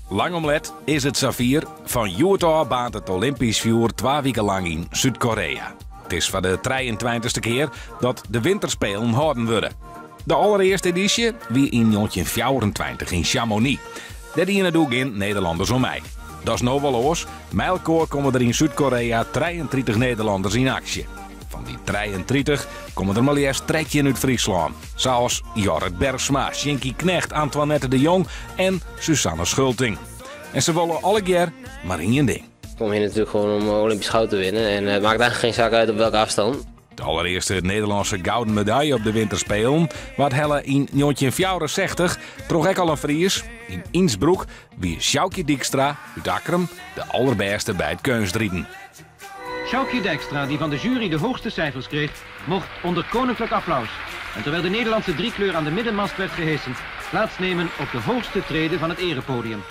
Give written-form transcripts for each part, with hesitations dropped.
Lang om let is it safier, fan hjoed ôf baarnt it Olympysk fjoer twa wiken lang yn Súd-Koreä. It is foar de trijeentweintichste kear dat de Winterspelen hâlden wurde. De allerearste edysje wie yn njoggentjinhûndertfjouwerentweintich yn Chamonix. Dêr diene doe gjin Nederlanners oan mei. Dat is no wol oars, mei elkoar komme der yn Súd-Koreä 33 Nederlanners yn aksje. Fan dy 33 komme der mar leafst 13 út Fryslân, sa as Jorrit Bergsma, Sjinkie Knegt, Antoinette de Jong en Suzanne Schulting. En se wolle allegear mar ien ding. Ik kom hier natuurlijk gewoon om Olympisch goud te winnen en het maakt eigenlijk geen zak uit op welke afstand. De allerearste Nederlânske gouden medalje op de Winterspelen waard helle yn 1964 troch ek al in Fries. Yn Innsbruck wie Sjoukje Dijkstra út Akkrum de allerbêste by it keunstriden. Sjoukje Dijkstra, die van de jury de hoogste cijfers kreeg, mocht onder koninklijk applaus en terwijl de Nederlandse driekleur aan de middenmast werd gehesen, plaatsnemen op de hoogste trede van het erepodium.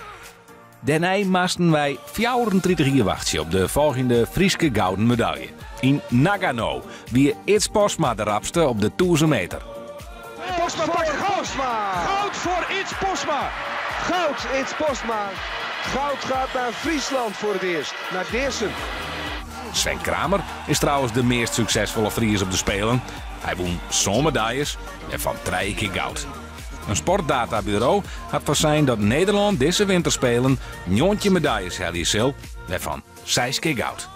Dêrnei moasten wy 34 jier wachtsje op de folgjende Fryske gouden medalje. Yn Nagano wie Ids Postma de rapste op de 1000 meter. Postma pakt goud. Goud voor Ids Postma. Goud, Ids Postma. Goud gaat naar Friesland voor het eerst. Naar Deersum. Sven Kramer is trouwens de meast suksesfolle Fries op de Spelen. Hy wûn sân medaljes, wêrfan trije kear goud. In sportdataburo hat foarsein dat Nederlân dizze Winterspelen 19 medaljes helje sil, wêrfan seis kear goud.